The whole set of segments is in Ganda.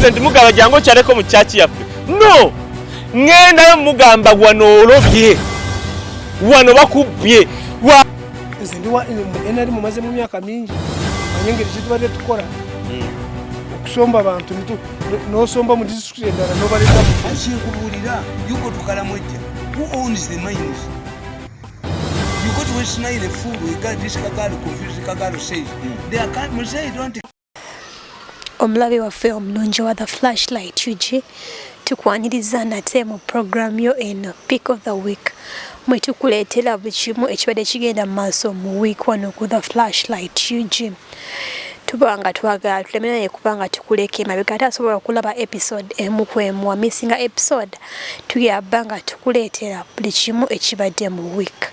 President mugamba jangu okyaleko mu church yaffe. No, ŋŋendayo mugamba wano olobye, wano bakubbye. Nze ndi wa NRM, mumaze mu myaka mingi, manye engeri kyetubadde tukola okusomba abantu, n'osomba mu disitulikiti endala n'obaleeta mu Akinkubuulira, you go to Karamoja, who owns the mines? You go to West Nile, fool, we got this Kagalo confused. Kagalo says they are can't say don't. Omulabe waffe omulungi wa The Flashlight UG, tukwaniriza nate mu program yo eno, Pick of the Week, mwe tukuleetera buli kimu ekibadde kigenda mu maaso mu week wano ku The Flashlight UG. Tuba nga twagala tulemera naye kubanga tukuleka emabega ate asobola okulaba episode emu ku emu, wamissinga episode, tugamba nga tukuleetera buli kimu ekibadde mu week.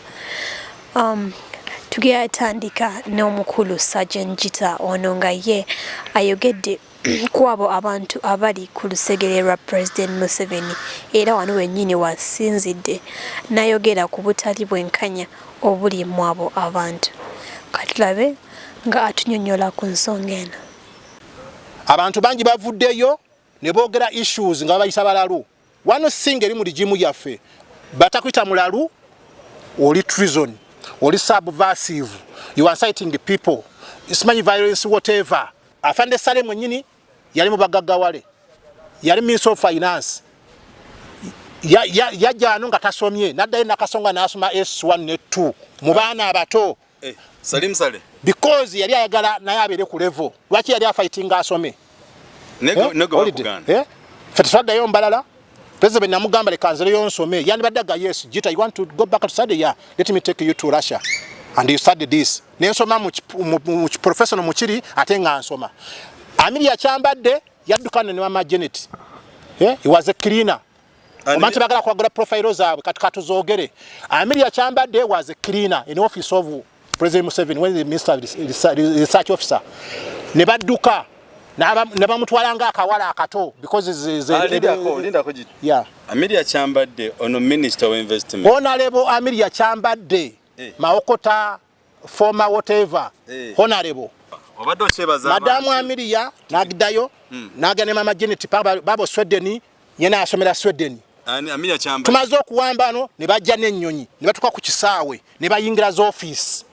Tugenda tandika n'omukulu Sergeant Gita, ono nga ye ayogedde ku abo abantu abali ku lusegere lwa President Museveni, era wano wennyini wasinzidde n'ayogera ku butali bwenkanya obuli mu abo abantu. Katulabe nga atunyonnyola ku nsonga eno. Abantu bangi bavuddeyo ne boogera issues nga babayisa balalu. Wano singa eri mu regime yaffe batakwita mulalu, oli treason, oli subversive, you are inciting people, simanyi violence, whatever. Afande Sale mwennyini yali mu bagaggawale, yali Minister of Finance. Yajja wano nga tasomye, naddayo Nakasonga n'asoma S1 ne 2 mu baana abato. Eh, Salim Saleh. Because yali ayagala naye abeere ku level. Lwaki yali afightinga asome? Nego nego. Holiday. Bakuganda. Eh? Ffe tetwaddayo mbalala. President namugamba, "Leka nzireyo nsome." Yandibadde aga, "Yes, Gita, you want to go back to study? Yeah, let me take you to Russia and you study this." Nensoma mu professional mukiri ate nga nsoma. Amelia Kyambadde yaddukana ne Mama Janet. Eh? He was a cleaner. Omanyi tebagala kwagala profile zaabwe, kati katuzoogere. Amelia Kyambadde was a cleaner in office of President Museveni when the minister of research officer. Ne badduka ne bamutwala nga akawala akato because is Ah, lindako, lindako. Yeah. Amelia Kyambadde ono Minister of Investment? Honorable Amelia Kyambadde. Eh. Mawokota former whatever. Eh. Honorable. Obadde okyebaza Madamu abantu. Amelia n'agiddayo n'agenda ne Mama Janet babo Sweden, ye n'asomera Sweden. Ani, Amelia Kyambadde? Tumaze okuwamba ano ne bajja n'ennyonyi ne batuuka ku kisaawe ne bayingira z'ofiisi,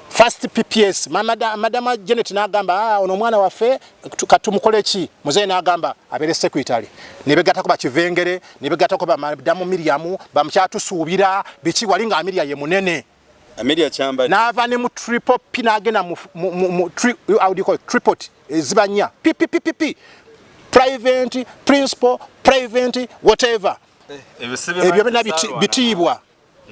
first PPS. Madama Janet n'agamba, "Ah, ono omwana waffe, katumukole ki?" Muzeeyi n'agamba abeere secretary. Ne begattako bakivengere, ne begattako bamadamu Miriamu bamukyatusuubira biki wali nga Amelia ye munene. Amelia Kyambadde. N'ava ne mu triple P n'agenda mu how do you call it? Triple T eziba nnya, P P P P P, private principal, private whatever. Ebyo byonna bitiibwa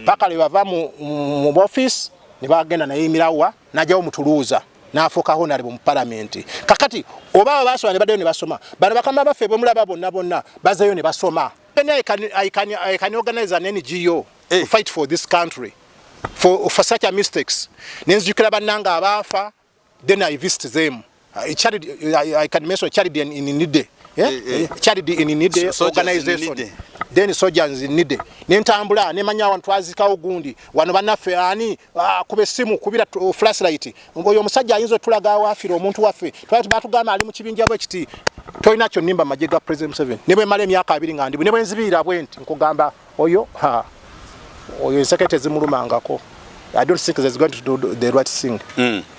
paka lwe bava mu office ne bagenda nayimirawa n'ajjawo mutuluuza n'afuuka honorable mu parliament. Kakati oba abo basoma ne baddayo ne basoma, bano bakama baffe bemulaba bonna bonna bazeeyo ne basoma. Then I can organize an NGO to fight for this country for such a mistakes. Nenzijukira bannanga abaafa, then I visit them. Charity, I can mention Charity in Need, yeah? Eh, eh. Charity in Need Soldiers in organization. Need. Then Soldiers in Need, nentambula nemanya wano twazikawo gundi wano bannaffe ani kuba essimu kubira flashlight, oyo omusajja ayinza otulaga awaafire omuntu waffe. Twali batugamba ali mu kibinja bwe kiti. Tolina kyo nnimba magye ga President Museveni. Ne bwe mmala emyaka 20 nga ndi ne bwe nzibiira bwe nti nkugamba oyo ha oyo enseke tezimulumangako. I don't think there's going to do the right thing.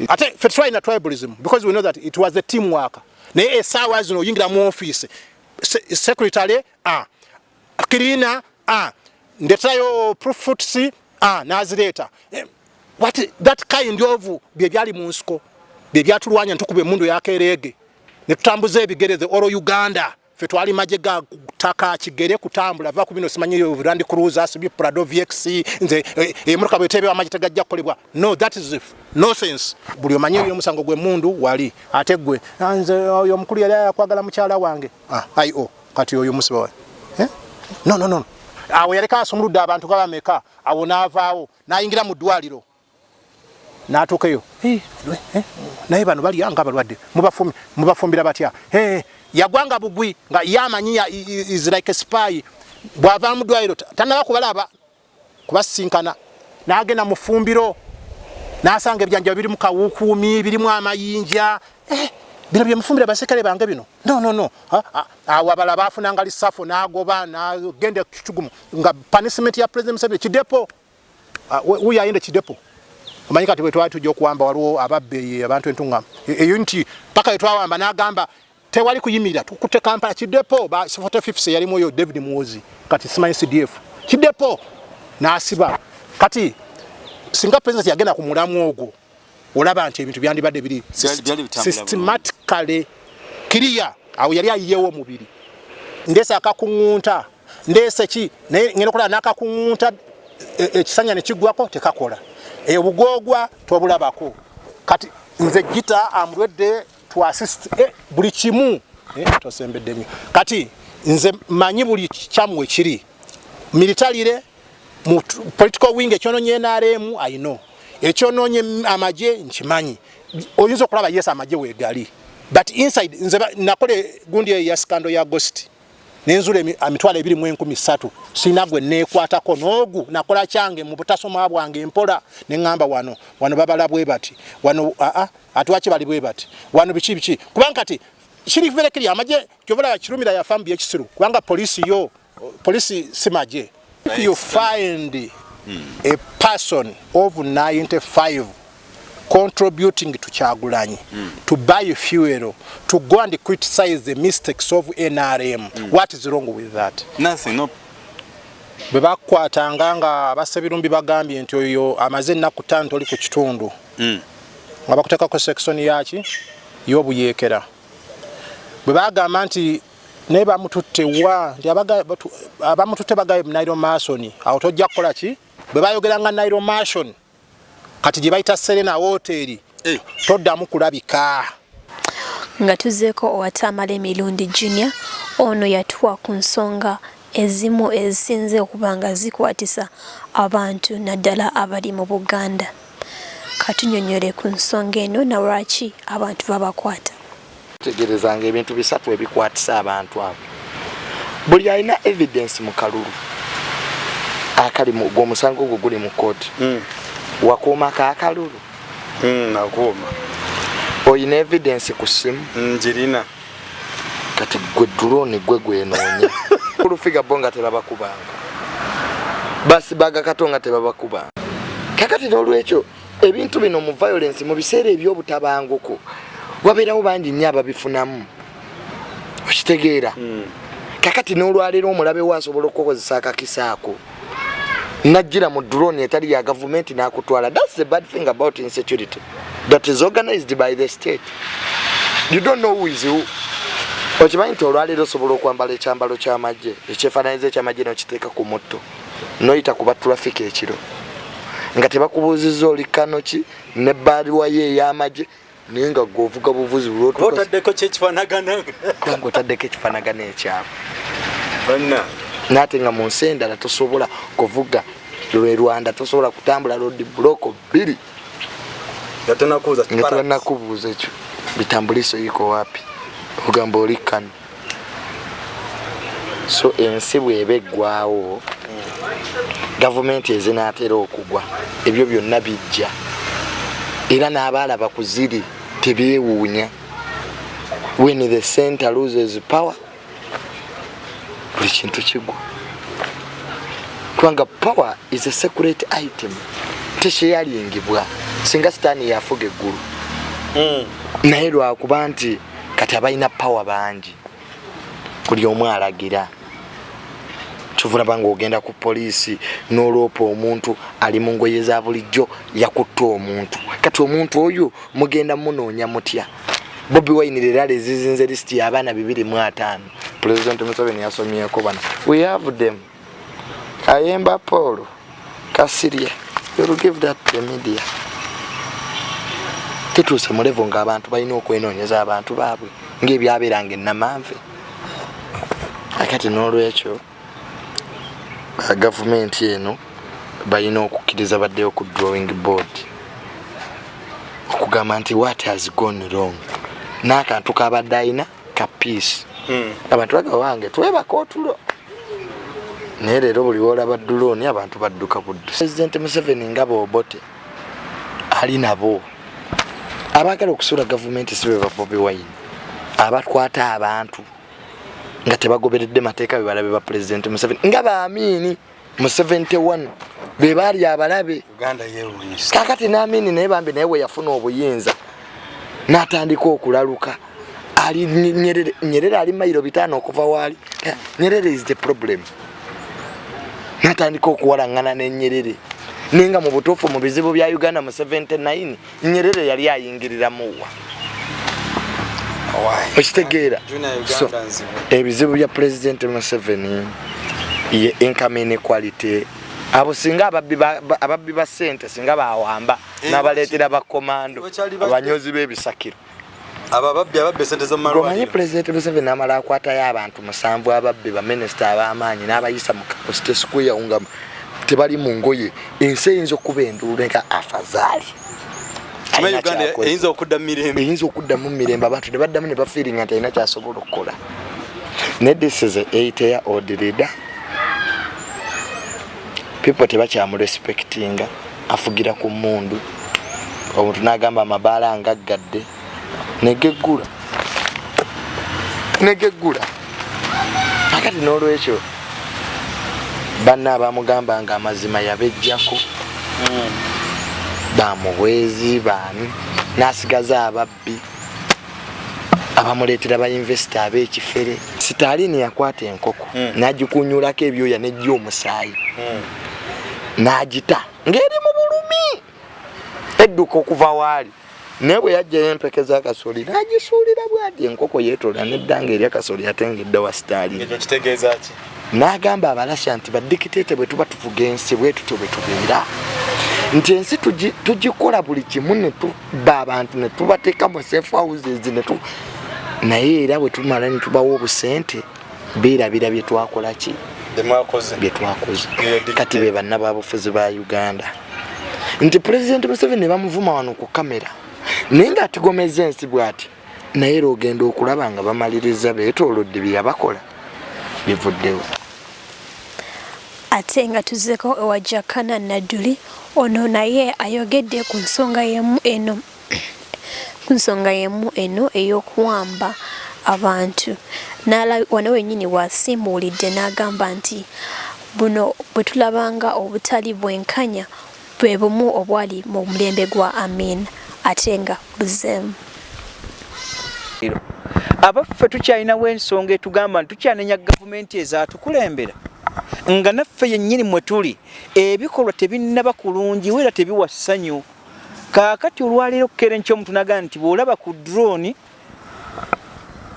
Ate ffe twalina tribalism because we know that it was a teamwork. Naye essaawa zino oyingira mu office, secretary, ah, cleaner, ah, ndeterayo fruits, ah, n'azireeta. Eh, what that kind of bye byali mu nsiko bye byatulwanya ntukuba emmundu yakereege ne tutambuza ebigere the all Uganda. Ffe twali magye ga ttaka, kigere kutambula. Va ku bino simanyi Land Cruiser, sibi Prado VX. Nze emmotoka bwetebe amagye tegajja kukolebwa. No, that is nonsense. Buli omanyi oyo omusango gw'emmundu wali ate gwe, "Ah, nze oyo omukulu yali akwagala mukyala wange." Ah, io kati oyo musiba wa, eh? No, no, no, awo yaleka asumuludde abantu nga bameka. Awo n'avaawo n'ayingira mu ddwaliro n'atuukayo. "Eh, eh, naye bano balya nga balwadde, mubafumbira batya?" Eh, yagwanga bugwi nga ye amanyi is like a spy. Bw'ava mu ddwaliro tanaba kubalaba kubasinkana, n'agenda mu ffumbiro n'asanga ebijanja birimu kawukuumi, birimu amayinja. "Eh, bino byemufumbira basekale bange bino? No, no, no." Awo abala bafunanga lisafo n'agoba n'agenda kitugumu nga punishment ya President Museveni kidepo. Wuyo ayenda kidepo. Omanyi kati bwe twali tujja okuwamba waliwo ababbe abantu entunga eyo nti paka yetwawamba n'agamba tewali kuyimirira, tukute Kampala kidepo. Ba 45 yalimu oyo David Muwozi, kati simanyi CDF kidepo n'asiba. Kati singa president yagenda ku mulamu ogwo, olaba nti ebintu byandibadde biri systematically clear. Awo yali ayiyewo omubiri, ndeese akakuŋŋunta, ndeese ki, naye ngenda okulaba n'akakuŋŋunta ekisanya ne kiggwako tekakola, obugoogwa tobulabako. Kati nze gita am ready to assist buli kimu. Tosembedde nnyo. Kati nze manyi buli kyammwe kiri militarily mu political wing ekyononye NRM, I know ekyononye amagye nkimanyi. Oyinza okulaba yes amagye wegali, but inside nze nakola gundi eyo ya scandal ya ghost nenzula 23,300, sina gwe nekwatako n'ogu. Nakola kyange mu butasoma bwange mpola, neŋŋamba wano wano babala bwe bati wano, aa ate waki bali bwe bati wano, biki biki. Kubanga kati kiri very clear, amagye kyovala Kirumira yafa mu byekisiru, kubanga polisi yo polisi si magye. If you find a person of 95 contributing to Kyagulanyi to buy fuel to go and criticize the mistakes of NRM, what is wrong with that? Nothing, no. Bwe bakwatanga nga abasebirumbi bagambye nti oyo amaze ennaku 5 toli ku kitundu, nga bakuteekako section yaki y'obuyeekera. Bwe bagamba nti naye bamututte wa, nti abamututte bagaye Nile Mansion, awo tojja kukola ki? Bwe bayogeranga Nile Mansion, kati gye bayita Serena Hotel, toddamu kulabika. Nga tuzeeko owatamala emirundi Junior, ono yatuwa ku nsonga ezimu ezisinze okuba nga zikwatisa abantu naddala abali mu Buganda. Katunyonyole ku nsonga eno na lwaki abantu babakwata. Tegerezanga ebintu bisatu ebikwatisa abantu abo. Buli alina evidence mu kalulu akali mu gwomusango ogwo guli mu kooti, wakuuma kakalulu? Nakuuma. Oyina evidence ku ssimu? Njirina. Kati gwe drone gwe gwenoonya olufiga bo nga tebabakubanga, basibaga kato nga tebabakubanga. Kakati n'olwekyo ebintu bino mu violence, mu biseera eby'obutabanguko, wabeerawo bangi nnyo ababifunamu, okitegeera? Kakati n'olwaleero omulabe we asobola okukozesa akakisa ako najjira mu drone etali ya gavumenti n'akutwala. That's the bad thing about insecurity that is organized by the state. You don't know who is who. Okimanyi nti olwaleero osobola okwambala ekyambalo ky'amagye ekyefaananyiza ekyamagye n'okiteeka ku mutto noyita ku batraffic ekiro nga tebakubuuzizza oli kano ki nebbaluwa ye ey'amagye, naye nga gwe ovuga buvuzi. Otaddeko kyekifaanagana. Kubanga otaddeko ekifaanagana ekyabwe. Banna. Naate nga mu nsi endala tosobola kuvuga lwe Rwanda, tosobola kutambula road block 2 nga tonakubuuza. Nga tebanakubuuza ekyo bitambuliso iko wapi, ogamba oli kano. So ensi bweba eggwawo, gavumenti ezinaatera okugwa, ebyo byonna bijja, era n'abaalaba ku ziri tebeewuunya. When the center loses power, buli kintu kigwa, kubanga power is a secret item, tekyeyalingibwa. Singa sitaani yafuga eggulu, naye lwakuba nti kati abalina power bangi, buli omu alagira. Kyovulaba nga ogenda ku poliisi n'oloopa omuntu ali mu ngoye za bulijjo yakutta omuntu. Kati omuntu oyo mugenda munoonya mutya? Bobi Wine leero alezizinze lisiti y'abaana 250. President Museveni yasomyeko bana, we have them. Ayemba Paul Kasirye, you'll give that to the media. Tutuuse mu level ng'abantu balina okwenoonyeza abantu baabwe ng'ebyabeeranga ennamanve. Akati n'olwekyo gavumenti eno balina okukkiriza baddeyo ku drawing board okugamba nti what has gone wrong n'akantu kabadde alina ka peace. Abantu baga wange twebaka otulo, naye leero buli wolaba drone abantu badduka buddu. President Museveni nga Bobote ali nabo abaagala okusuula gavumenti si be ba Bobi Wine abakwata abantu. Nga tebagoberedde mateeka, be balabe ba Pulezidenti Museveni, nga baamiini mu 71 be baali abalabe. Kakati n'Amiini naye bambi, naye we yafuna obuyinza n'atandika okulaluka. Ali Nyerere, Nyerere ali mayiro 5 okuva waali. Nyerere is the problem. N'atandika okuwalaŋŋana ne Nyerere, naye nga mu butuufu mu bizibu bya Uganda mu 79 Nyerere yali ayingiriramuwa, okitegeera? So ebizibu bya President Museveni ye income inequality. Abo singa ababbi ba sente singa bawamba Eh, n'abaleetera bakomando abanyozi b'ebisakiro. Abo ababbi ababba esente Gomanyi z'omumalwaliro. President Museveni amala akwatayo abantu musanvu ababbi, baminisita ab'amaanyi, n'abayisa mu State Square nga tebali mu ngoye. Ensi eyinza okuba enduulu nga afazaali. Kimanyi Alina Uganda kyakoze. eyinza okudda mu mirembe. Eyinza okuddamu mirembe, abantu ne baddamu ne bafiiringa nti alina kyasobola okukola. Ne this is a 8 year old leader, people tebakyamurespectinga. Afugira ku mundu, omuntu n'agamba amabaala ngaggadde negeggula negeggula. Akati n'olwekyo banna abamugamba nga amazima yabejjako bamuhwezi baani, n'asigaza ababbi abamuleetera ba investor ab'ekifere. Sitaalini yakwata enkoko n'agikunyulako ebyoya nejja omusaayi n'agita ng'eri mu bulumi, edduka okuva waali. Naye bwe yajjayo empeke z'akasoli n'agisuulira bwati, enkoko yeetoola neddanga eri akasoli ate ng'edda wa Sitaalini. Ekyo kitegeeza ki? N'agamba Abalasya nti badikiteete bwe tuba tuvuga ensi bwe tutyo bwe tubeera, nti ensi tugikola buli kimu ne tubba abantu ne tubateeka mu safe houses ne tu naye era bwe tumala ne tubawa obusente beerabira bye twakola ki. Bye mwakoze. Bye twakoze. Eyo dictator. Kati be bannababufuzi ba Uganda, nti Pulezidenti Museveni ne bamuvuma wano ku kamera naye ng'atigomeza ensi bw'ati, naye era ogenda okulaba nga bamaliriza beetoolodde bye yabakola bivuddewo. Ate nga tuzzeko ewa Jakana Nadduli, ono naye ayogedde ku nsonga y'emu eno ey'okuwamba abantu. Wano wennyini wasimbuulidde n'agamba nti buno bwe tulabanga obutali bwenkanya bwe bumu obwali mu mulembe gwa Amin, ate nga buzeemu. Abaffe, tukyalinawo ensonga etugamba nti tukyanenya gavumenti ezatukulembera, nga naffe yennyini mwe tuli ebikolwa tebinnaba kulungi era tebiwa ssanyu. Kaakati olwaleero okukeera enkya omuntu nagaa nti bw'olaba ku drone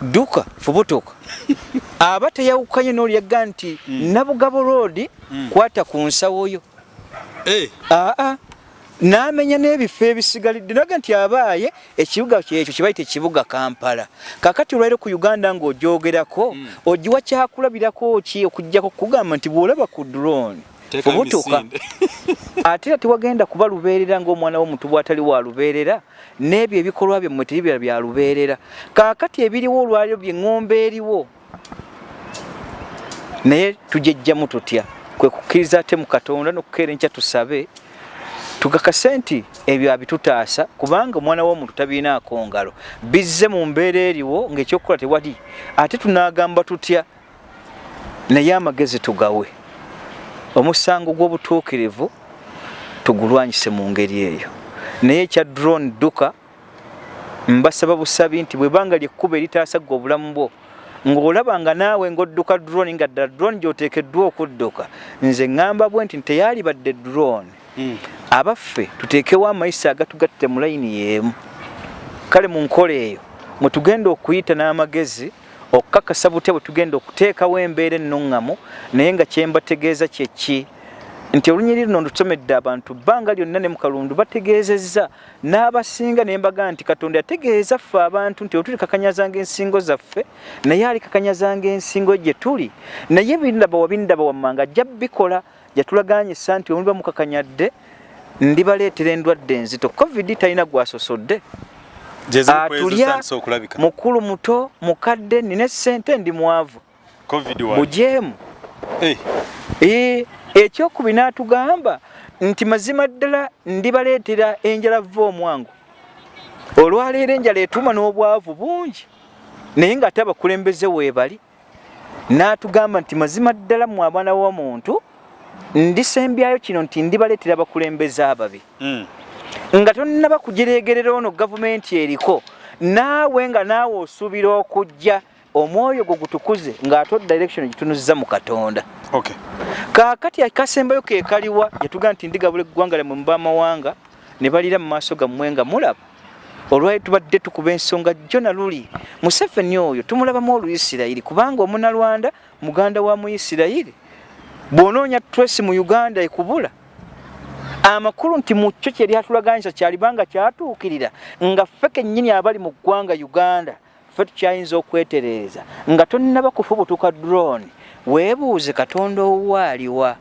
dduka, fubutuka, aba teyawukanye n'oli yagga nti Nabugabo Road, kwata ku nsawo yo. Aa, n'amenya n'ebifo ebisigalidde naga nti abaaye ekibuga kyekyo kibayita ekibuga Kampala. Kakati olwaliro ku Uganda ng'ogyogerako ogiwa kyakulabirako ki okuggyako kugamba nti bw'olaba ku drone Teeka fubutuka? emisinde. Ate era tewagenda kuba lubeerera ng'omwana w'omuntu bw'atali wa lubeerera, n'ebyo ebikolwa byammwe tebibeera bya lubeerera. Kaakati ebiriwo olwaliro by'eŋŋombe eriwo, naye tugyejjamu tutya? Kwe kukkiriza ate mu Katonda n'okukeera enkya tusabe tugakase nti ebyo abitutaasa, kubanga omwana w'omuntu tabirinaako ngalo. Bizze mu mbeera eriwo ng'ekyokukola tewali, ate tunaagamba tutya? Naye amagezi tugawe, omusango gw'obutuukirivu tugulwanyise mu ngeri eyo. Naye ekya drone dduka, mbasaba busabi nti bwebanga lyekkuba eritaasa ggwe obulamu bwo, ng'olaba nga naawe ng'odduka drone, nga ddala drone gy'oteekeddwa okudduka, nze ŋŋamba bwe nti teyalibadde drone. Abaffe, tuteekewo amayisa agatugatte mu layini y'emu. Kale mu nkola eyo mwe tugenda okuyita n'amagezi okukakasa butya bwe tugenda okuteekawo embeera ennuŋŋamu. Naye nga kyembategeeza kye ki nti olunyiriri luno ndutomedde abantu bbanga lyonna ne mu kalundu bategeezezza n'abasinga, ne mbaga nti Katonda yategeeza ffe abantu nti otulikakanyazanga ensingo zaffe, naye alikakanyazanga ensingo gye tuli, naye bindaba wabindaba wammanga ajja bikola. Yatulaganyisa nti omuliba mukakanyadde ndibaleetera endwadde enzito. Covid talina gwasosodde, atulya Zitandise okulabika. Mukulu, muto, mukadde, nina essente, ndi mwavu, Covid wa bujeemu. Eh, Ekyokubiri n'atugamba nti mazima ddala ndibaleetera enjala va omwangu. Olwaleero enjala etuuma n'obwavu bungi, naye ng'ate abakulembeze weebali. N'atugamba nti mazima ddala mmwe abaana b'omuntu ndisembyayo kino nti ndibaleetera abakulembeze ababi. Nga tonnaba kujereegerera ono gavumenti eriko, naawe nga naawe osuubira okujja omwoyo gwo gutukuze ng'ate direction gitunuzza mu Katonda. Kaakati akasembayo ke kaliwa yatugamba nti ndigabula eggwanga lyammwe mu b'amawanga ne balira mu maaso gammwe nga mulaba. Olwali tubadde tukuba ensonga jjo na luli, Museveni oyo tumulabamu Oluyisirayiri kubanga Omunalwanda muganda wa Muyisirayiri. Bw'onoonya trace mu Uganda ekubula. Amakulu nti mu kyo kye lyatulaganyisa kyalibanga kyatuukirira nga ffe kennyini abali mu ggwanga Uganda ffe tukyayinza okwetereeza. Nga tonnaba kufubutuka drone, weebuuze Katonda owuwo aliwa.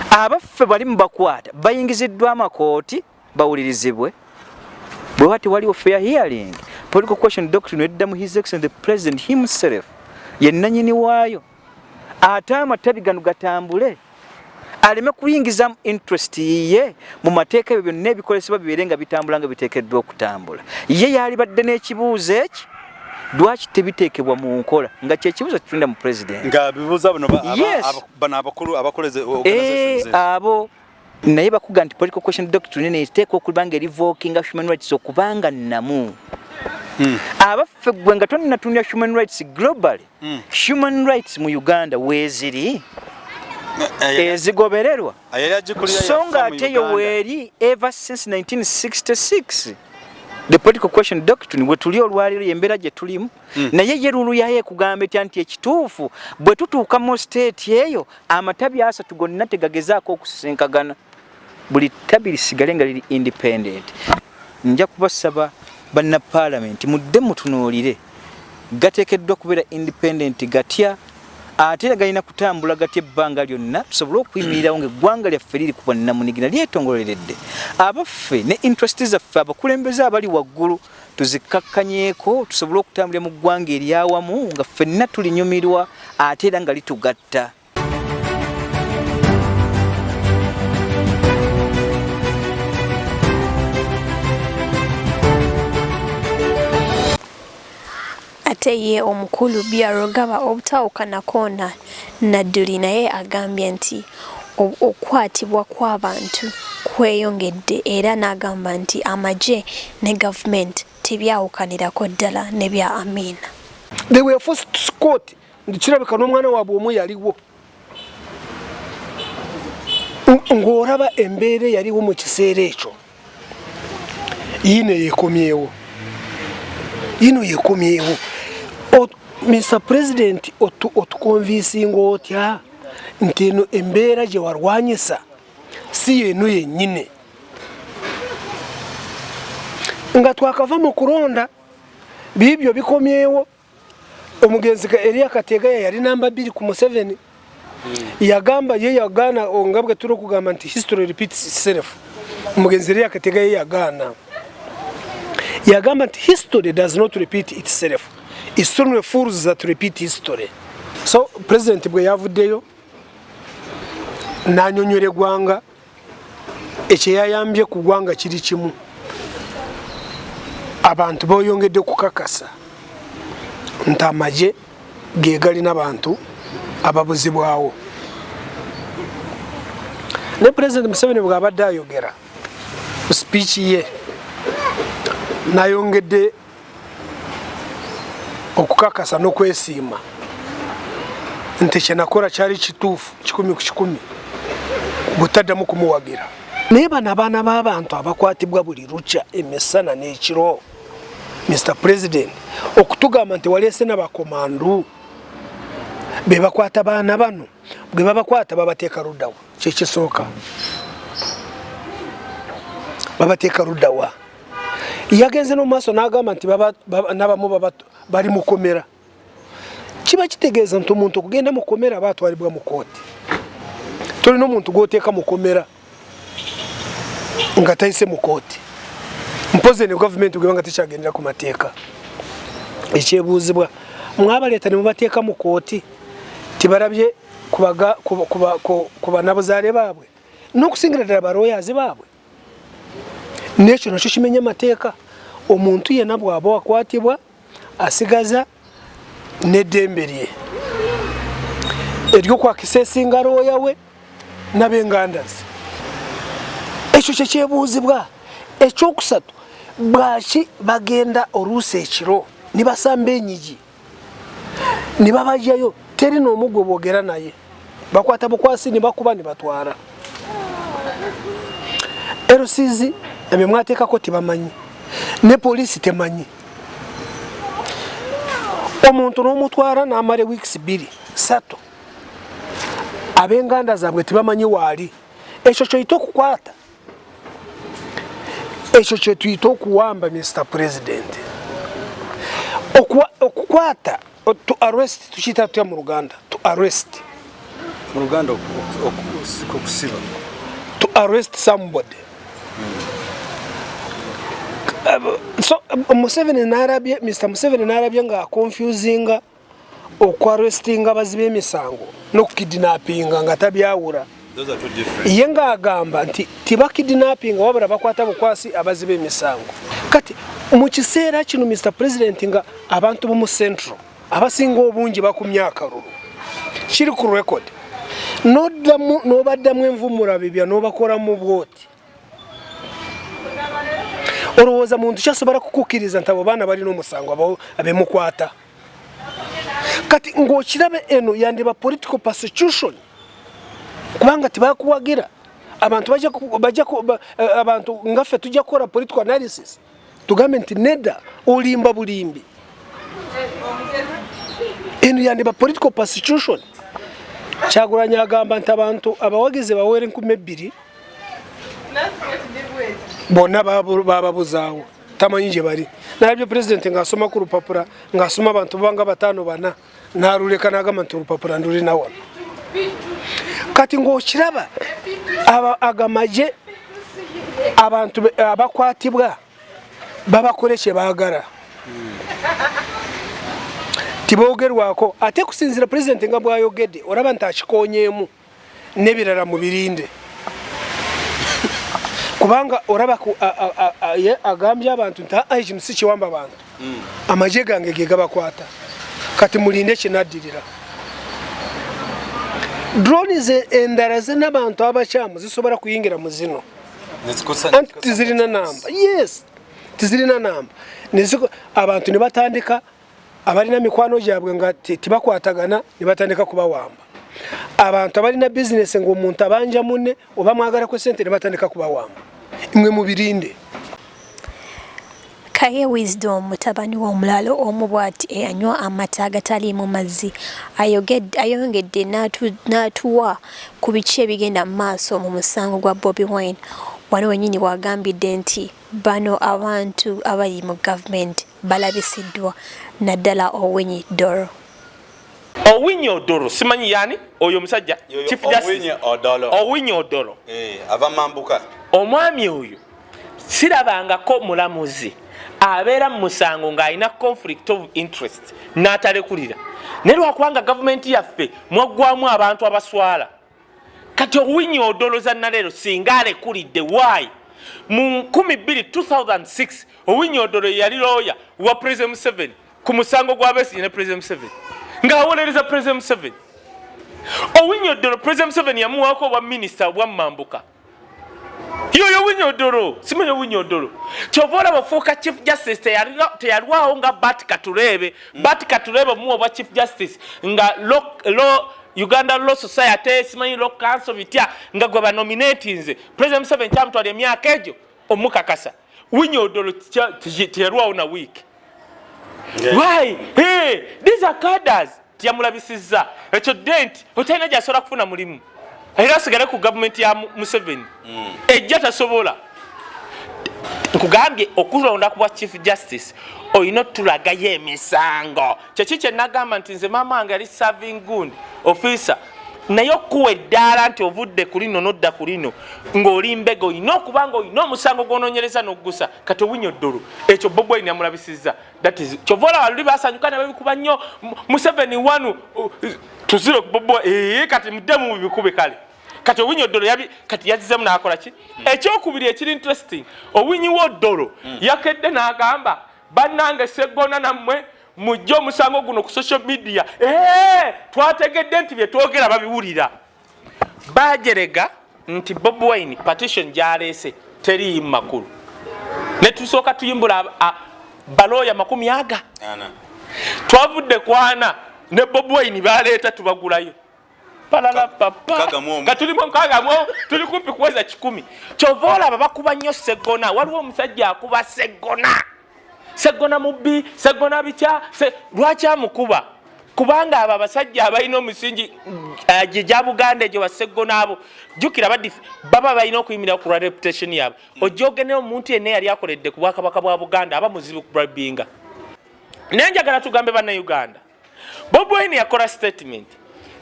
Abaffe bali mubakwata bayingiziddwa amakooti bawulirizibwe. Bwe wati waliwo fair hearing, political question doctrine edda mu His Excellency the President himself ye nnannyini waayo, ate amatabi gano gatambule aleme kuyingizamu interest ye mu mateeka ebyo byonna ebikolesebwa bibeere nga bitambula nga biteekeddwa okutambula. Ye yalibadde n'ekibuuzo eki lwaki tebiteekebwa mu nkola, nga kye kibuuzo kitunda mu president. Nga bibuuza bano bano abakulu abakoleze organizations ezo. Abo naye bakuga nti political question doctrine neteekwa okuba nga erivokinga human rights okubanga nnamu. Abaffe ggwe nga tonnatunya human rights globally, human rights mu Uganda weeziri ezigobererwa, so nga ate yo weeri ever since 1966 the political question doctrine we tuli olwaleero y'embeera gye tulimu. Naye ye rulu yayo ekugamba etya nti ekituufu bwe tutuuka mu state eyo amatabi asatu gonna tegagezaako okusisinkagana, buli ttabi lisigale nga liri independent. Nja kubasaba banna parliament mudde mutunuulire gateekeddwa kubeera independent gatya, ate era galina kutambula gatya ebbanga lyonna tusobole okuyimirirawo ng'eggwanga lyaffe liri ku bwannamunigina lyetongololeredde. Abaffe ne interest zaffe abakulembeze abali waggulu tuzikakkanyeeko tusobole okutambulira mu ggwanga eryawamu nga ffenna tulinyumirwa ate era nga litugatta. Ate ye omukulu Byarugaba obutawukana koona Nadduli naye agambye nti okukwatibwa kw'abantu kweyongedde era n'agamba nti amagye ne gavumenti tebyawukanirako ddala ne bya Amin. They were forced to squat. Kirabika n'omwana waabwe omu yaliwo. Ng'olaba embeera eyaliwo mu kiseera ekyo. Yino yekomyewo. Yino yekomyewo. Mr. President, otukonvinsinga otya nti eno embeera gye walwanyisa si yeno yennyini. Nga twakava mu kulonda, biibyo bikomyewo. Omugenzi Elia Kategaya yali namba 2 ku Museveni. Yagamba ye yagaana, nga bwe tuli okugamba nti history repeats itself. Omugenzi Elia Kategaya ye yagaana. Yagamba nti history does not repeat itself. It's only fools that repeat history. So president bwe yavuddeyo n'anyonyola eggwanga, ekyeyayambye ku ggwanga kiri kimu, abantu boyongedde kukakasa nti amagye ge galina bantu ababuzibwawo. Ne President Museveni bw'abadde ayogera mu speech ye, nayongedde okukakasa n'okwesiima nti kye nakola kyali kituufu 100 ku 100, butaddamu kumuwagira. Naye bano abaana b'abantu abakwatibwa buli lukya emisana n'ekiro, Mr. President, okutugamba nti waleese n'abakomandu be bakwata baana bano, bwe babakwata babateeka luddawa? Kyekisooka, babateeka luddawa? Yagenze no maaso n'agamba nti n'abamu bali mu kkomera. Kiba kitegeeza nti omuntu okugenda mu kkomera aba atwalibwa mu kkooti. Tolina omuntu gw'oteeka mu kkomera nga tayise mu kkooti, mpozi eno gavumenti bw'eba nga tekyagendera ku mateeka. Ekyebuuzibwa, mwabaleeta ne mubateeka mu kkooti, tibalabye ku bannabuzaale baabwe n'okusingira ddala balooyazi baabwe? N'ekyo nakyo kimenya amateeka. Omuntu yenna bw'aba akwatibwa asigaza n'eddembe lye. Ery'okwakisesinga looya we n'ab'enganda ze. Ekyo kye kyebuuzibwa. Ekyokusatu, bwaki bagenda oluusi ekiro ne basamba enyigi ne babajjayo, teri n'omu gwe boogera naye, bakwata bukwasi ne bakuba ne batwala. LCs ebyo mwateekako tebamanyi, ne poliisi temanyi. Omuntu n'omutwala n'amala weeks 2 3, ab'enganda zaabwe tebamanyi waali. Ekyo kyoyita okukwata, ekyo kyetuyita okuwamba. Mr President, okukwata, to arrest, tukiyita tutya mu Luganda? To arrest. Mu Luganda okusiba. To arrest somebody. So Museveni narabye, Mr Museveni narabye nga confusinga okwarrestinga abazi b'emisango n'okukidnappinga, nga tabyawula. Those are two different. Ye ng'agamba nti tibakidnappinga, wabula bakwata bukwasi abazi b'emisango. Kati mu kiseera kino, Mr President, nga abantu bo mu Central abasinga obungi bakumya akalulu, kiri ku record, noddamu n'obaddamu envumula bibya n'obakolamu bwoti, olowooza muntu kyasobola kukukkiriza nti abo baana balina omusango abemukwata? Kati ng'okiraba, eno yandiba political persecution, kubanga tebakuwagira. Abantu bajja abantu ngaffe tujja kukola political analysis tugambe nti nedda, olimba bulimbi. Eno yandiba political persecution. Kyagulanyi agamba nti abantu abawagizi bawera 2000 bonna bababuzaawo, tamanyi gye bali. Nalabye pulezidenti ng'asoma ku lupapula, ng'asoma abantu banga bataano bana, n'aluleka n'agamba nti olupapula ndulina wano. Kati ng'okiraba, agamagye abantu abakwatibwa babakole kye baagala, tiboogerwako. Ate kusinziira pulezidenti nga bw'ayogedde, olaba nti akikonyeemu n'ebirala mu birinde, kubanga olaba ye agambye abantu nti aa, kino si kiwamba bantu, amagye gange ge gabakwata. Kati mulinde kinaddirira. Drones endala ze n'abantu abakyamu zisobola kuyingira mu zino, anti tizirina namba. Yes, tizirina namba. Abantu ne batandika, abalina mikwano gyabwe nga tibakwatagana, ne batandika kubawamba. Abantu abalina bizinesi, ng'omuntu abanja munne oba mwagalako sente, ne batandika kubawamba. Imwe mubirinde. Kaye Wisdom, mutabani w'omulalo omu bw'ati eyanywa amata agataliimu mazzi, ayongedde n'atuwa ku biki ebigenda mu maaso mu musango gwa Bobi Wine. Wano wennyini w'agambidde nti bano abantu abali mu gavumenti balabisiddwa, naddala Owiny Dollo. Owiny Odolo, simanyi yani oyo omusajja, Chief Justice Owiny Odolo. Owiny Odolo. Eh, ava mambuka. Omwami oyo sirabangako mulamuzi abeera mu musango ng'alina conflict of interest n'atalekulira, naye lwakubanga gavumenti yaffe mwaggwamu abantu abaswala. Kati Owiny Odolo zannaleero singa alekulidde, why? Mu 2006 Owiny Odolo yali lawyer wa President Museveni ku musango gwa Besigye ne President Museveni, ng'awolereza President Museveni. Owiny Odolo, President Museveni yamuwaako obwa minisita obwa mambuka. Yoyo Owiny Odolo, simanyi Owiny Odolo, kyova olaba ofuuka Chief Justice teyalwawo nga Bart Katureebe. Bart Katureebe omuwa obwa Chief Justice nga law, Uganda Law Society, simanyi Law Council bitya, nga gwe banominatinze. President Museveni kyamutwala emyaka egyo omukakasa. Owiny Odolo teyalwawo na wiiki. Why? Hey, these are cadres. Tiyamulabisizza ekyo dent otalina gyasobola kufuna mulimu, era asigale ku gavumenti ya Museveni ejja tasobola. Nkugambye, okulonda ku bwa Chief Justice olina otulagayo emisango. Kyeki kyenagamba nti nze maama wange yali serving gund officer, naye okuwa eddaala nti ovudde ku lino nodda ku lino ng'oli mbega, olina okuba nga olina omusango gw'onoonyereza n'oggusa. Kati Owiny Odolo ekyo Bobi Wine yamulabisizza. That is kyova olaba luli basanyuka ne babikuba nnyo. Museveni wanu tuzire ku Bobi Wine. Kati muddemu mubikube. Kale kati Owiny Odolo yabi kati yazizemu n'akola ki? Ekyokubiri ekiri interesting, Owiny Odolo yakedde n'agamba, bannange, Seggona nammwe. Mujje omusango guno ku social media. Eh, twategedde nti bye twogera babiwulira. Bajerega nti Bobi Wine petition gyaleese teriimu makulu, ne tusooka tuyimbula balooya 40. Twavudde kwana ne Bobi Wine baleeta tubagulayo palala papa nga tuli mu 60, tuli kumpi kuweza 100. Kyova olaba bakuba nnyo Seggona. Waliwo omusajja akuba Seggona, Seggona mubbi, Seggona bitya. Lwaki amukuba? Kubanga abo abasajja abalina omusingi gye gya Buganda egyo, baseggona abo, jjukira baba balina okuyimirira ku lwa reputation yaabwe. Ojja ogenera omuntu yenna eyali akoledde ku bwakabaka bwa Buganda, aba muzibu kubribinga. Naye njagala tugambe Bannayuganda, Bobi Wine yakola statement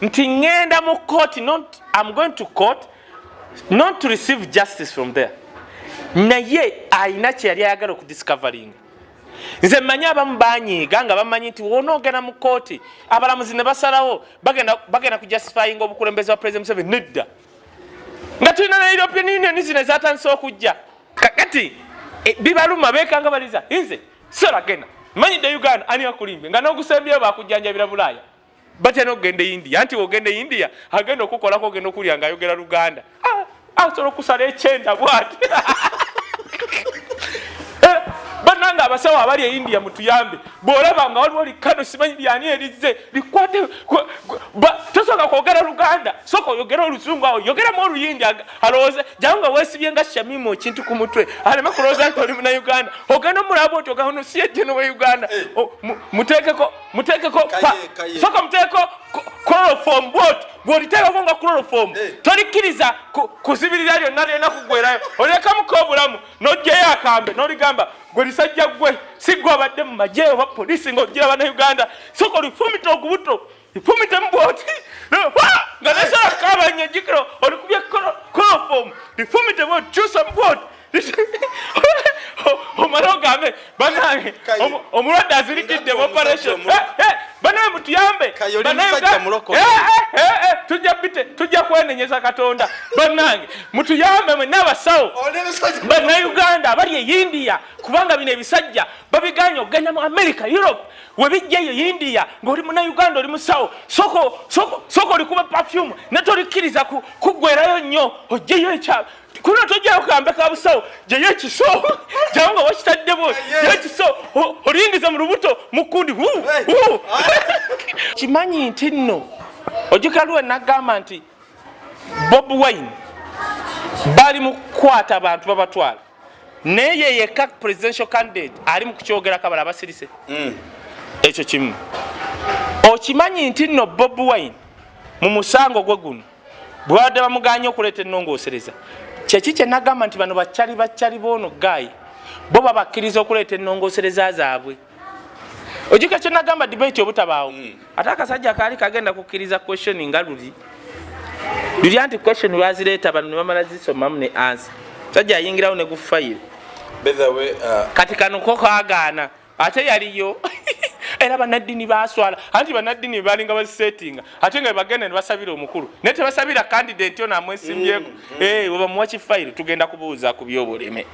nti ŋŋenda mu court, not I'm going to court not to receive justice from there, naye ayina kye yali ayagala okudiscoveringa. Nze mmanyi abamu banyiiga nga bamanyi nti wonoogenda mu kooti, abalamuzi ne basalawo bagenda kujustifyinga obukulembeze bwa President Museveni. Nedda, nga tulina ne European Union zino ezatandise okujja kakati, bibaluma bekanga baliza. Nze sola genda manyidde Uganda, ani akulimbye nga n'ogusembyeyo bakujjanjabira Bulaaya? Batya n'okugenda e India, anti ogenda e India agenda okukolako, ogenda okulya ng'ayogera Luganda. Asobola okusala ekyenda bwati. Bannange abasawo abali e India, mutuyambe. Bw'olaba nga waliwo likano simanyi lyani erizze likwate, tosooka kwogera Luganda, sooka oyogere Oluzungu, awo yogeramu Oluyindi, alowooze jangu nga weesibye nga Shamimu ekintu ku mutwe, aleme kulowooza nti oli Munauganda. Ogenda omulaba oti ogamba ono si yejjeno we Uganda. Muteekeko, muteekeko, sooka muteekeko chloroform bwoti. Bw'oliteekako nga chloroform, tolikkiriza kuzibirira lyonna lyonna kuggwerayo, olekamuko obulamu, n'oggyayo akambe n'oligamba, "Gwe lisajja gwe, si gwe abadde mu magye oba polisi ng'ogira Bannayuganda, sooka olifumita ogubuto, lifumitemu bwoti nga nesobola kukabanya." Jjukira olikubye chloroform, lifumite bwoti, kyusamu bwoti, omale ogambe, "Banange, omulwadde azirikidde mu operation. Banange, mutuyambe, tujja bite, tujja kwenenyeza Katonda. Banange, mutuyambe mwenna abasawo Bannayuganda abali e India, kubanga bino ebisajja babiganye okugenda mu America, Europe. Webijja eyo India ng'oli Munauganda, oli musawo, sooka olikuba perfume ne tolikkiriza kuggwerayo nnyo, ojjeyo ekyalo kuno, tojjayo kambe ka busawo, gyeyo ekiso jawo nga wakitaddemu, gyeyo ekiso oliyingiza mu lubuto mukundi." Kimanyi nti nno ojjuka lwe nagamba nti Bobi Wine bali mu kukwata abantu babatwala, naye ye yekka presidential candidate ali mu kukyogerako, abala abasirise. Ekyo kimu. Okimanyi nti nno Bobi Wine mu musango gwe guno bwe babadde bamuganye okuleeta ennongoosereza, kyeki kye nagamba nti bano bakyali bakyali boono gaayi bo babakkiriza okuleeta ennongoosereza zaabwe. Ojjuka kye nagamba, debate obutabaawo, ate akasajja kaali kagenda kukkiriza question nga luli luli, anti question lwazireeta bano ne bamala zisomamu ne answer, sajja ayingirawo ne gufayiro. Kati kano ko kagaana, ate yaliyo era banaddini baswala, anti banaddini balinga bazisetinga, ate nga bagenda ne basabira omukulu, naye tebasabira candidate ono amwesimbyeko. Webamuwa kifayiro, tugenda kubuuza ku byobulime,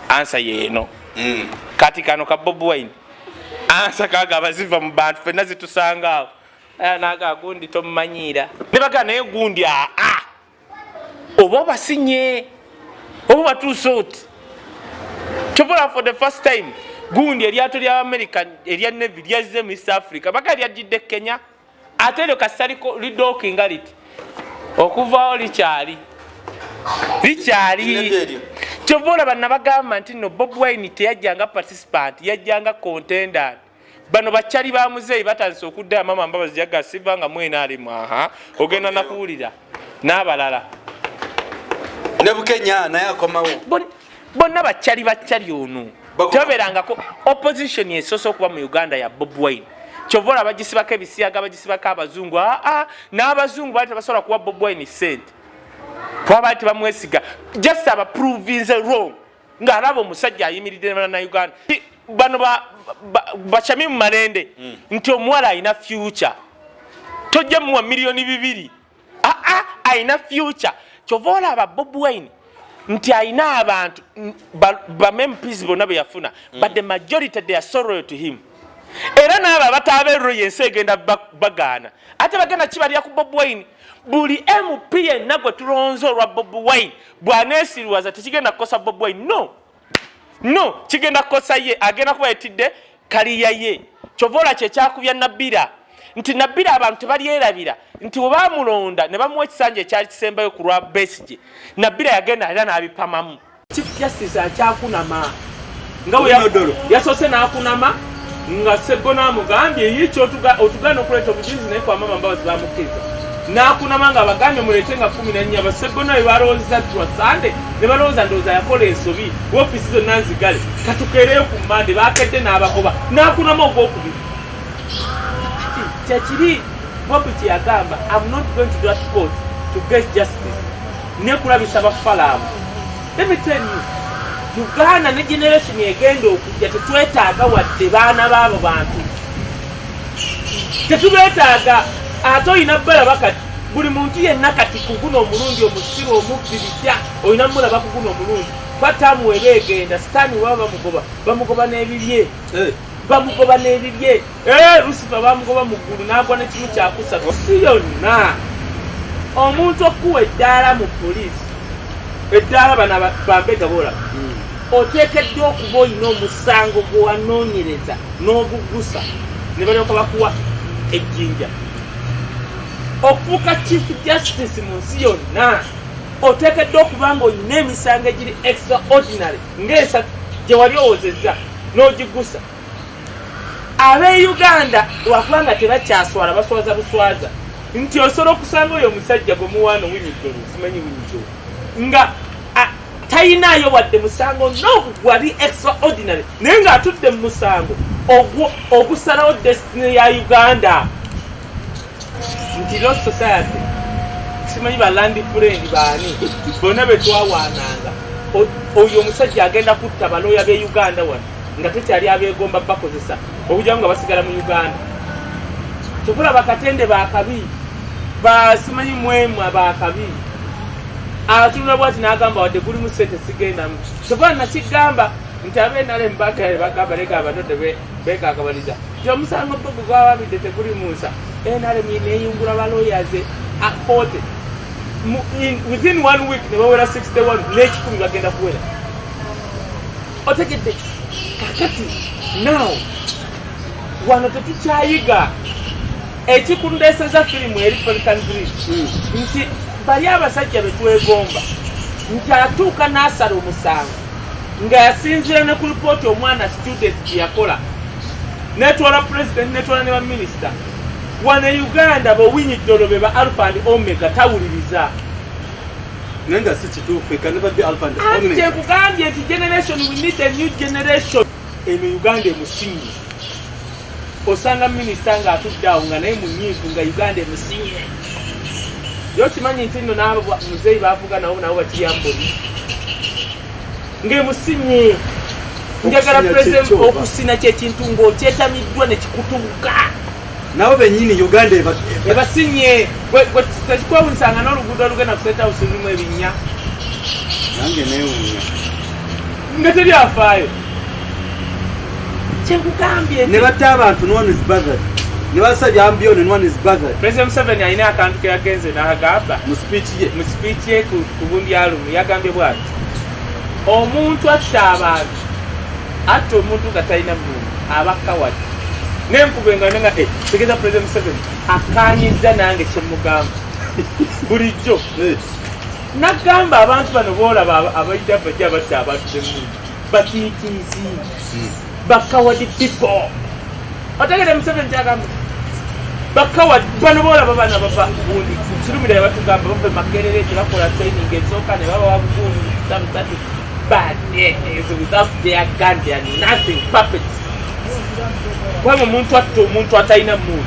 answer yeeno. Kati kano ka Bobi Wine, answer kagaba ziva mu bantu fenna zitusanga awo. Naga gundi tomumanyiira, ne bagaa naye gundi aa oba obasinye oba batuuse oti. Kyobola for the first time gundi eryato lya America erya Navy lyazze mu East Africa, baga lyajjidde Kenya, ate eryo kasita lidookinga liti okuvaawo likyali likyali. Kyova olaba nabagamba nti no Bobi Wine teyajjanga participant, yajjanga contendant. Bano bakyali ba muzeeyi batandise okuddayo. Mama Mbabazi yaga siva nga mwena alimu, aha ogenda nakuwulira n'abalala. Ne Bukenya naye akomawo. Bonna bakyali bakyali ono tebabeerangako opposition esoose okuba mu Uganda ya Bobi Wine. Kyova olaba bagisibako ebisiyaga, bagisibako abazungu. Aa, n'abazungu baali tebasobola kuwa Bobi Wine sente kuba baali tebamwesiga. Just abaprovinze wrong ng'alaba omusajja ayimiridde ne Bannayuganda bano bakyami mu malende nti omuwala alina future, tojja muwa 2 miliyoni. Aa, alina future. Kyova olaba Bobi Wine nti alina abantu ba MPs bonna be yafuna, but the majority, they are so loyal to him. Era n'abo abataabeerero yensi egenda bagaana. Ate bagenda kibalira ku Bobi Wine. Buli MP yenna gwe tulonze olwa Bobi Wine bw'aneesiriwaza tekigenda kukosa Bobi Wine. No, no, kigenda kukosa ye, agenda kuba yetidde kaliya ye. Kyova olaba kyekyakubya Nabira nti Nabira abantu tebalyerabira nti bwe bamulonda ne bamuwa ekisanja ekyali kisembayo ku lwa Besigye, Nabira yagenda era n'abipamamu. Chief Justice akyakunama nga bwe yasoose n'akunama nga Sseggona amugambye yiki otugaana okuleeta obujulizi naye kwa Mama Mbabazi bamukkiriza n'akunama nga abagambye muleete nga 14 ba Sseggona bwe balowooza lwa Sande ne balowooza ndowooza yakola ensobi woofiisi zonna nzigale katukeereyo ku Mmande baakedde n'abagoba n'akunama ogwokubiri. Kati kyekiri Bobi kye yagamba, I'm not going to that court to get justice ne kulabisa bafalaamu. Let me tell you, Uganda ne generation egenda okujja tetwetaaga wadde baana baabo bantu, tetubeetaaga. Ate olina balaba kati buli muntu yenna kati kuguno omulundi omusiru omubbi bitya olina mulaba kuguno omulundi kwatamu weba egenda sitaani waba bamugoba bamugoba n'ebibye bamugoba n'ebibye. Lusifa bamugoba mu ggulu n'agwa ne kimu kyakusatu si yonna. Omuntu okuwa eddaala mu poliisi, eddaala bano bambega boolaba, oteekeddwa okuba olina omusango gwe wanoonyereza n'ogugusa ne balyoka bakuwa ejjinja. Okufuuka Chief Justice mu nsi yonna oteekeddwa okuba ng'olina emisango egiri extraordinary ng'esatu gye wali owozezza n'ogigusa. Ab'e Uganda lwakubanga tebakyaswala, baswaza buswaza nti osobola okusanga oyo omusajja gwe muwaano Winyiddolo, simanyi Winyiddolo, nga tayinaayo wadde musango n'ogu gwali extraordinary, naye ng'atudde mu musango ogusalawo destiny ya Uganda. Nti Law Society, simanyi ba land friend baani bonna be twawaananga, oyo omusajja agenda kutta balooya b'e Uganda wano nga tekyali abeegomba bakozesa okujjamu nga basigala mu Uganda. Kyokka bakatende bakabi, basimanyi mwemwa bakabi, atunula bwati n'agamba wadde gulimu ssente sigendamu. Kyokka nakigamba nti ab'NRM bagala bagamba leka abato beekakabaliza nti omusango gwo gwe gwawabidde teguli mu nsa. NRM neyungula ba lawyers 40 within 1 week ne bawera 61 n'ekikumi bagenda kuwera. Otegedde? Kakati now wano tetukyayiga ekikundeeseza firimu eri Pelican Bridge nti bali abasajja be twegomba nti atuuka n'asala omusango nga yasinziira ne ku lipooti omwana student gye yakola netwala president netwala ne baminisita. Wano e Uganda bowinyiddolo be ba Alpha and Omega tawuliriza. Naye nga si kituufu, it can never be Alpha and Omega. Kyekugambye nti generation, we need a new generation. Eno Uganda emusinye. Osanga minisita ng'atudde awo nga naye munyiivu nga Uganda emusinye. Yo kimanyi nti nno n'abo muzeeyi bavuga nabo nabo bakiyambuli ng'emusinye. Njagala president okusina kyekintu ng'okyetamiddwa ne kikutuuka. Nabo bennyini Uganda ebasinye. Tekikwewunyisanga n'oluguudo olugenda ku State House lulimu ebinnya. Nange neewuunya. Nga teryafaayo. Kyekugambye ne batta abantu, no one is bothered. Ne basajja ambione, no one is bothered. President Museveni alina akantu ke yagenze n'agamba mu speech ye. Mu speech ye ku gundi alumu yagambye bw'ati: omuntu atta abantu, atta omuntu nga talina muntu, aba coward. Nenkuba engalo nga tegeeza President Museveni akkaanyizza nange kye mugamba bulijjo. Nagamba abantu bano boolaba abayita bajja batta abantu b'emmundu batiitiizi, ba coward people. Otegere Museveni kyagamba ba coward bano boolaba bana bava gundi Kirumira yabatugamba bava Makerere tebakola training esooka ne babawa bugundi busatu but without their gun they are nothing, puppets. Kubanga omuntu atta omuntu atalina muntu,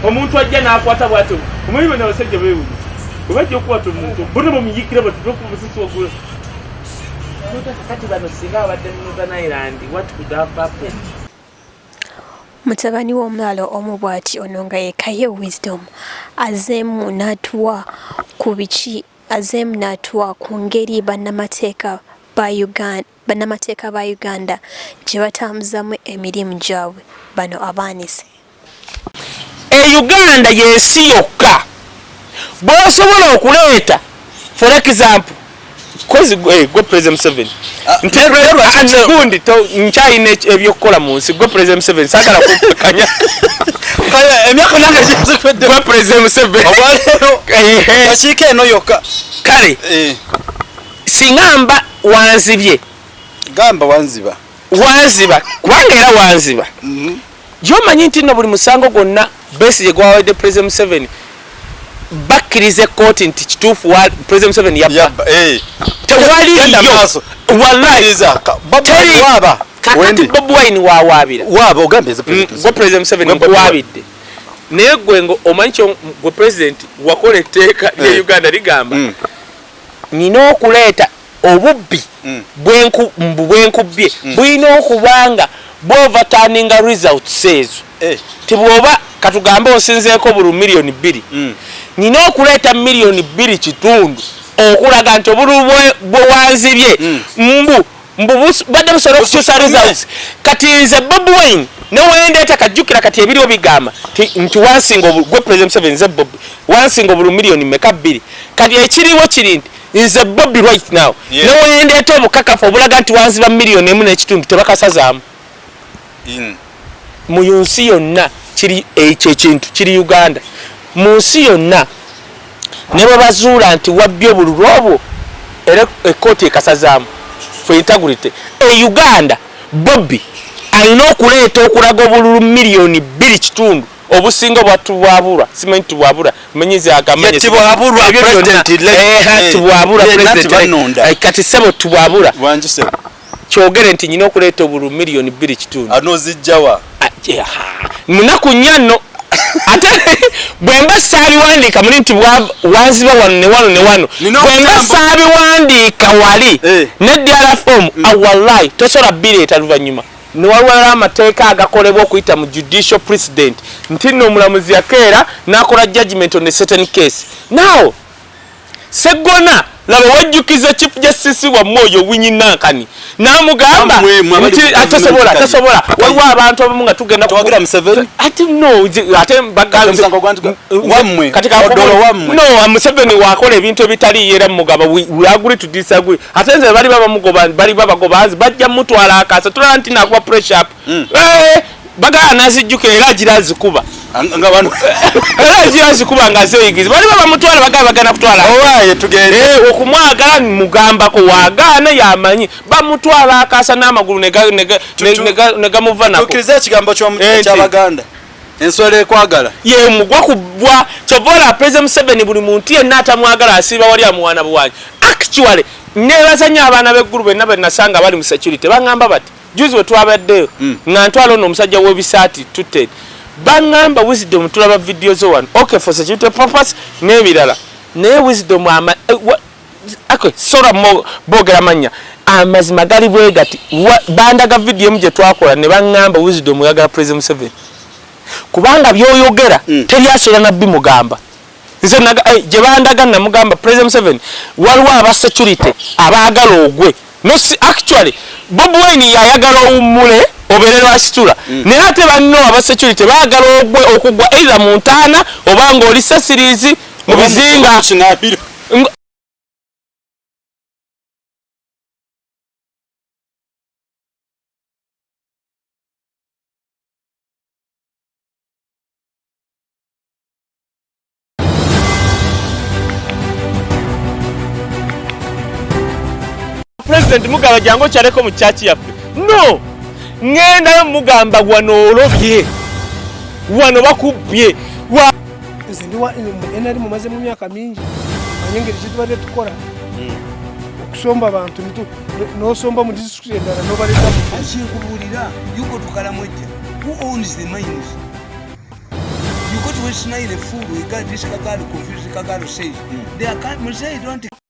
omuntu ajja n'akwata bw'atyo, omanyi bano abasajja beewunyisa bwe bajja okukwata omuntu bonna bamuyikira bati musisi waggulu. Kati bano singa babadde mu Northern Ireland, what could have happened? Mutabani w'omulaalo omu bw'ati ono nga ye Kaye Wisdom azzeemu n'atuwa ku biki, azzeemu n'atuwa ku ngeri bannamateeka ba Uganda. Bannamateeka ba Uganda gye batambuzamu emirimu gyabwe bano abaanise. E Uganda y'ensi yokka bw'osobola okuleeta for example kozi gwe President Museveni ah, gundi nkyalina ebyokukola mu nsi gwe President Museveni saagala kumpakanya emyaka nange gwe President Museveni olwaleero dakiika eno yokka kale eh. Singa mba wanzibye. Gamba wanziba. Wanziba kubanga era wanziba. Mm -hmm. Gyomanyi nti nno buli musango gwonna Besigye gwawadde President Museveni bakkiriza ekkooti nti kituufu wa President Museveni yabba. Hey. Tewaliyo. Wallahi. Teri. Kakati Bobi Wine wawaabira. Waaba ogambye mm, gwe President Museveni nkuwaabidde. Naye gwe ngo omanyi kyo gwe president wakola etteeka lya eh. Uganda ligamba. Mm. Nina okuleeta obubbi mm. bwenkubbye mm. bulina okuba nga bwovataninga results ezo eh. Tibwoba katugambe osinzeeko bulu 2,000,000 mm. Nina okuleeta 2,200,000 okulaga nti obululu bwe wanzibye mbu badde busobola okukyusa results. Kati nze Bobi Wine newendeeta kajjukira kati ebiriwo bigamba nti wansinga gwe President Museveni nze Bobi wansinga obulu miliyoni meka 2. Kati ekiriwo kiri nti nze Bobi right now newendeeta obukakafu obulaga nti wanziba 1.5 million tebakasazaamu. Mu nsi yonna kiri ekyo ekintu kiri Uganda mu nsi yonna ne bwe bazuula nti wabbye obululu obwo era ekkooti ekasazaamu for integrity. E Uganda Bobi alina okuleeta okulaga obululu 2.5 million obusinga bwatubwabulwa simanyi tubwabulwa manyizi agamanye Tibwabulwa president elect. Tibwabulwa Ye, president nati banonda. Kati sebo tubwabulwa Wangi sebo. Kyogere nti nyina okuleeta obululu 2.5 million. Anozijjawa? Munaku nnya nno ate bwe mba saabiwandiika muli nti wanziba wano ne wano ne wano Nina bwe mba saabiwandiika wali Eh. ne DR form awallahi tosobola bireeta luvannyuma newaliwo amateeka agakolebwa okuyita mu judicial precedent nti nno omulamuzi yakeera n'akola judgment on a certain case. Now Seggona laba wajjukiza Chief Justice wammwe oyo Winyi Nankani n'amugamba Namwe, mwe abali nti ku government atasobola kali. tasobola waliwo abantu abamu nga tugenda Twagira Museveni? Ate no ate Kati omusango wammwe, kati Odolo wammwe. No, Museveni wakola ebintu ebitaliiyo era mugaba we agree to disagree. Ate nze bali babamugoba bali babagoba bajja mutwala akasa tulaba nti nakuba pressure up. Eh, bagala nazijjukira era agira azikuba Nga bano era agira azikuba nga azeeyigiza bali babamutwala bagala bagenda kutwala Owaaye tugende. Eh, okumwagala mugambako wagaana yamanyi bamutwala akasa n'amagulu ne gamuva nako. Tukkirize ekigambo Eh, ky'Abaganda. Enswera ekwagala. Ye mugwa kubwa kyova olaba President Museveni buli muntu yenna atamwagala asiiba wali amuwaana buwanyi. Actually nebaza nnyo abaana b'eggulu benna benasanga bali mu security baŋŋamba bati juzi bwe twabaddeyo nga ntwala ono omusajja w'ebisaati tutte baŋŋamba Wisdom tulaba vidiyo zo wano, okay, for security purpose n'ebirala naye Wisdom ama okay, sola boogera mannya amazima gali bwe gati bandaga vidiyo emu gye twakola ne baŋŋamba Wisdom oyagala President Museveni kubanga byoyogera teryasobola nabbi mugamba nze gye bandaga namugamba President Museveni waliwo aba security abaagala ogwe no si, actually Bobi Wine yayagala owummule obeere lwasitula naye ate banno aba security baagala ogwe okugwa either mu ntaana oba ng'oli sesirizi mu bizinga Kinaabiro. President mugaba jangu okyaleko mu kyaki yaffe no ŋŋendayo mugamba wano olobye wano bakubbye Nze ndi wa NRM mumaze mu myaka mingi manye engeri gyetubadde tukola okusomba abantu n'osomba mu disitulikiti endala n'obaleeta mu Akinkubuulira, you go to Karamoja, who owns the mines? You go to West Nile, fool, this Kagalo, confused Kagalo says, they are, Mzee don't